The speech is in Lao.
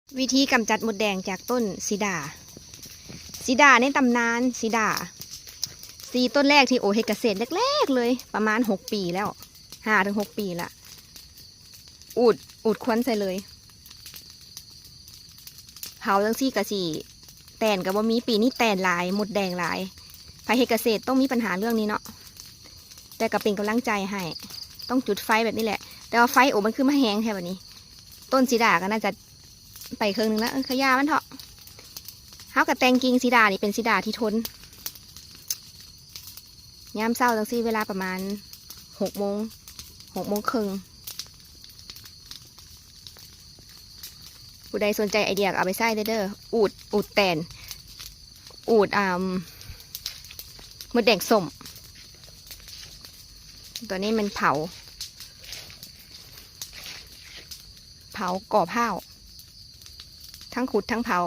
ວິທີກຳຈັດມົດແດງຈາກຕົ້ນສີດາ. ສີດາໃນຕຳນານ, ສີດາ ສີ່ຕົ້ນແລກທີ່ໂອເຮັດກະເສດແລກໆເລີຍ, ປະມານຫົກປີແລ້ວ, ຫ້າເຖິງຫົກປີລະ. ອູດ, ອູດຄວັນໃສ່ເລີຍ. ເຜົາຈັ່ງຊີ້ກະຊິ ແຕນກະບໍ່ມີ, ປີນີ້ແຕນຫຼາຍ, ມົດແດງຫຼາຍ. ໃຜເຮັດກະເສດຕ້ອງມີບັນຫາເລື່ອງນີ້ເນາະ, ແຕ່ກະເປັນກຳລັງໃຈໃຫ້. ຕ້ອງຈຸດໄຟແບບນີ້ແຫຼະ, ແຕ່ວ່າໄຟໂອມັນຄືມາແຮງແທ້ບາດນີ້. ຕົ້ນສີດາກະໜ້າຈະ ໄປເຄິ່ງໜຶ່ງລະ, ເອີ ກະຢ່າມັນເຖາະ. ເຮົາກະແຕ່ງກິ່ງສີດານີ້ເປັນສີດາທີ່ທົນ. ຍາມເຊົ້າຈັ່ງຊີ້ ເວລາປະມານຫົກໂມງ, ຫົກໂມງເຄິ່ງ. ຜູ້ໃດສົນໃຈໄອເດຍກະເອົາໄປໃຊ້ເດີ, ອູດ, ອູດແຕນ, ອູດ ອ່າ ມົດແດງສົ້ມ. ຕົວນີ້ແມ່ນເຜົາ, ເຜົາກໍ່ພ້າວ, ທັງຂຸດທັງເຜົາ.